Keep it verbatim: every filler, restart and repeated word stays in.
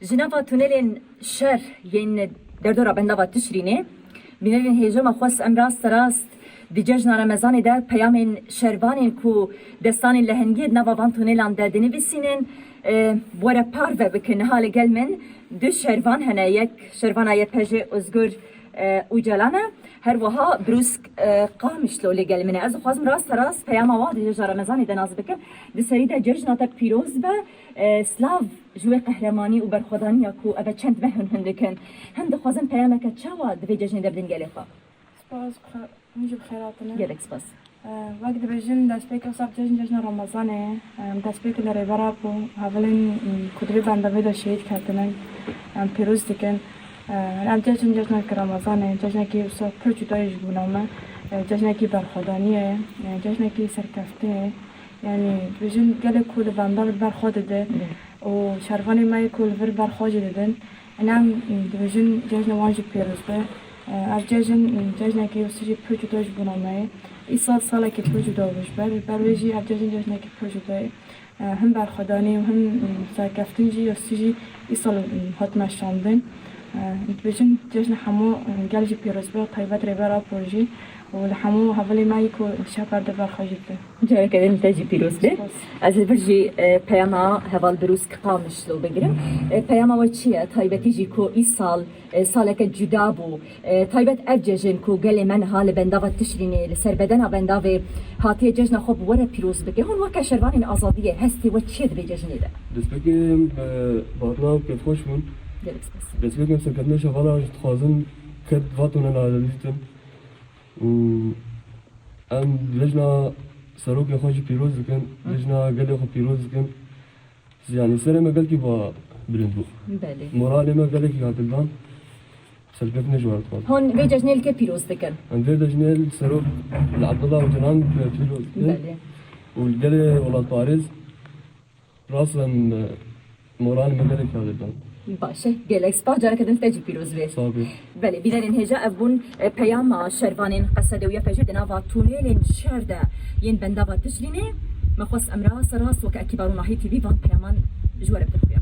Ji nava tunelên şer yên derdora bendava Tişrînê, bînerên hêja me xwest em rast rast di cejna Remezanê de peyamên şervanên ku destanên lehengiyê di nava van tunelan de dinivîsînin, e, were parve bikin. Niha li gel min du şervan hene, yek şervana Y P J Ozgur, e, Ocalan e, her wiha Brûsk, e, Qamişlo li gel min e. Ez dixwazim rast rast peyama wan di cejna Remezanê de nas bikim. Di serî de cejna te pîroz be, e, silav ji wê qehremanî û berxwedaniya ku ev e çend meh hûn hûn dikin. Hûn dixwazin peyameke çawa di vê cejnê de bidin gelê xwe? Spas, bi xe-, hûn jî bi xêr hatine. Gelek spas. Ee, wek dibêjin, destpêkê wisa bi cejn cejna Remezanê, em, destpêkê li rêbera ku hevalên, em, ku di vê bendavê de şehîd ketine, em, pîroz dikin. Ee, ev cejn cejneke Remezanê, cejnekî wisa pir cuda ye ji bona me. Ee, cejnekî berxwedaniyê ye, ee, cejnekî serkeftinê ye. Yanî dibêjin gelê ku li bendavê ber xwe dide û şervanê me yê ku li vir ber xwe jî didin. Em dibêjin cejna wan jî pîroz be. Ev cejn, cejnekî wisa jî pir cuda ji bona me ye. Îsal salekî pir cuda bû ji ber. Ji ber wê jî ev cejn cejnekî pir cuda ye. Him berxwedanî û him serkeftin jî wisa jî îsal hat meşandin. Dibêjin cejna hemû gel jî pîroz be, taybet Rêber Apo jî û li hemû hevalê me yî ku şer berde ber xwe jî dide. Careke din te jî pîroz be. Spas. Ez li vir jî, e, peyama heval Brûsk Qamişlo bigirim. E, peyama we çi ye? Taybetî jî ku îsal, e, saleke cuda bû. E, taybet ev cejn ku gelê me niha li bendava Tişrînê, li ser bedena bendavê hatiye cejna xwe bi we re pîroz bike. Hûn weke şervanên azadiyê hestê we çi ye di vê cejnê de? Destpêkê em bi barna û kêfxweş bûn. Gelek spas. Destpêkê em serkeftinê şevala dixwazin ked va tunela dîtin. Û em cejna serokê xwe jî pîroz dikin, cejna gelê xwe pîroz dikin. Yanî serê me gelkî ba bilind bû. Belê. Moralê me gelekî hat hildan. Serkeftinê ji we re dixwazim. Hûn vê cejnê li kê pîroz dikin? Em vê cejnê li serok li Abdullah Ocalan pîroz dikin. Belê. Û li gelê welatparêz. Rast em, e, moralê me gelek hat hildan. Baş e, gelek spas, careke din te jî pîroz be. Sağ ol. Belê, bînerên hêja, ev bûn, e, peyama şervanên Qesedê û Y P J di nava tunelên şer de yên bendava Tişrînê. Me xwest em rast rast weke ekîba Ronahî T V van peyaman ji we re bidin xuya.